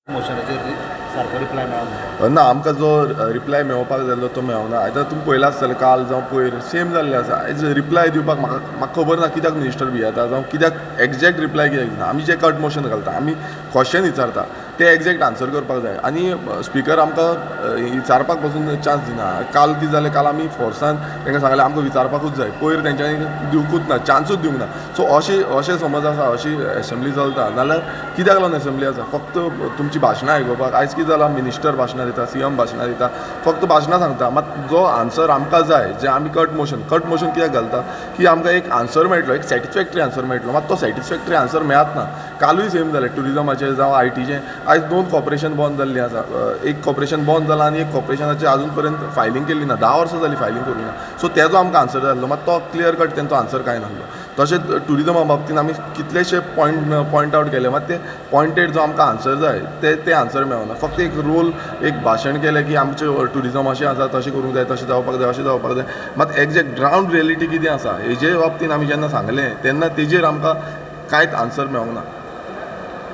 मोशनाचेर सारको रिप्लाय मेळना. ना, आमकां जो रिप्लाय मेळोवपाक जाय आसलो तो मेळना. आतां तुमी पळयलां आसतलें, काल जावं पयर सेम जाल्लें आसा. आयज रिप्लाय दिवपाक म्हाका खबर ना कित्याक मिनिस्टर भियेता जावं कित्याक एग्जॅक्ट रिप्लाय कित्याक दिना. आमी जे कट मोशन घालता, आमी क्वेश्चन विचारता, ते एग्जॅक्ट आन्सर करपाक जाय आनी स्पिकर आमकां विचारपाक पसून चान्स दिना. काल कितें जालें, काल आमी फोर्सान तांकां सांगलें आमकां विचारपाकूच जाय. पयर तेंच्यांनी दिवकूच ना, चान्सूच दिवंक ना. सो अशें समज आसा, अशी एसेंब्ली चलता नाल्यार कित्याक लागून एसेंब्ली आसा? फक्त तुमची भाशणां आयकुपाक? आयज कितें जालां, मिनिस्टर भाशणां दिता, सीएम भाशणां दिता, फक्त भाशणां सांगता, मात जो आन्सर आमकां जाय, जे आमी कट मोशन कित्याक घालता की आमकां एक आन्सर मेळटलो, एक सॅटिस्फॅक्टरी आन्सर मेळटलो, मात तो सॅटिस्फॅक्टरी आन्सर मेळत ना. कालूय सेम जालें ट्युरिजमाचें जावं आयटीचें. आयज दोन कॉर्पोरेशन बंद जाल्लीं आसा. एक कॉर्पोरेशन बंद जालां आनी एक कॉर्पोरेशनाचें अजून पर्यंत फायलींग केल्ली ना. 10 वर्सां जालीं फायलींग करूंक ना. सो तेजो आमकां आन्सर जाय आसलो, मात तो क्लियर कट तेंचो आन्सर कांय नासलो. तशेंच ट्युरिजमा बाबतीन आमी कितलेशे पॉयंट आवट केले, मात ते पॉयंटेड जो आमकां आन्सर जाय ते आन्सर मेळना. फक्त एक रोल, एक भाशण केलें की आमचें ट्युरिजम अशें आसा, तशें करूंक जाय, तशें जावपाक जाय, अशें जावपाक जाय. मात एग्जॅक्ट ग्रावंड रियलिटी कितें आसा हेजे बाबतीन आमी जेन्ना सांगलें तेन्ना तेजेर आमकां कांयच आन्सर मेळोंक ना.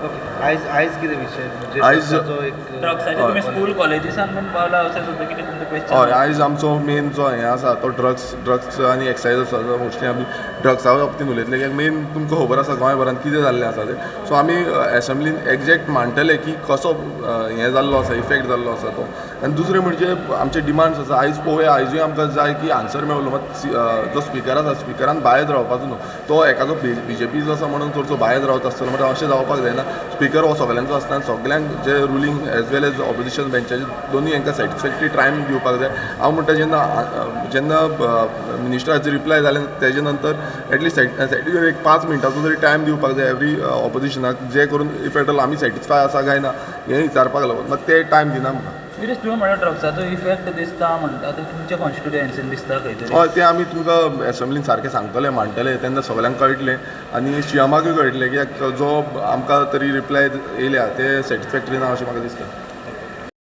ओके, आयज कितें विशय म्हणजे ड्रग्साचो एक ड्रग्साचे तुमी स्कूल कॉलेजीसान पण पावला अशें सुद्दां कितें तुमचें क्वेश्चन? हय, आयज आमचो मेन जो हें आसा तो ड्रग्स आनी एक्सायज आसा. मोस्टली आमी ड्रग्सा बाबतीन उलयतले कित्याक मेन तुमकां खबर आसा गोंयभरान कितें जाल्लें आसा तें. सो आमी एसेंब्लीन एग्जॅक्ट मांडटले की कसो हें जाल्लो आसा, इफेक्ट जाल्लो आसा तो. आनी दुसरें म्हणजे आमचे डिमांड्स आसा. आयज पळोवया, आयजूय आमकां जाय की आन्सर मेवलो, मात जो स्पिकर आसा, स्पिकरान भायर रावपाचो न्हू. तो एकादो बीजेपी जो आसा म्हणून चडसो भायर रावता आसतलो म्हणटा, अशें जावपाक जायना. स्पिकर हो सगल्यांचो आसता आनी सगल्यांक जे ruling as well as opposition बेंचाचे दोनूय हांकां सॅटिस्फॅक्टरी टायम दिवपाक जाय. हांव म्हणटा, जेन्ना जेन्ना मिनिस्टराचे रिप्लाय जाले तेजे नंतर एटलिस्ट एक 5 मिनटाचो तरी टायम दिवपाक जाय एवरी ऑपोजिशनाक, जे करून if at all आमी सॅटिस्फाय आसा काय ना हें विचारपाक लागून. मात ते टायम दिना आमकां. विरेश, तुवें म्हणल्यार ड्रग्साचो इफेक्ट दिसता म्हणटा, तो तुमच्या कॉन्स्टिट्युएन्सीन दिसता खंय तरी? हय, तें आमी तुमकां एसेंब्लीन सारकें सांगतले, मांडटले, तेन्ना सगल्यांक कळटलें आनी सीएमाकूय कळटलें, कित्याक जो आमकां तरी रिप्लाय येयल्या ते सॅटिस्फॅक्टरी ना अशें म्हाका दिसता.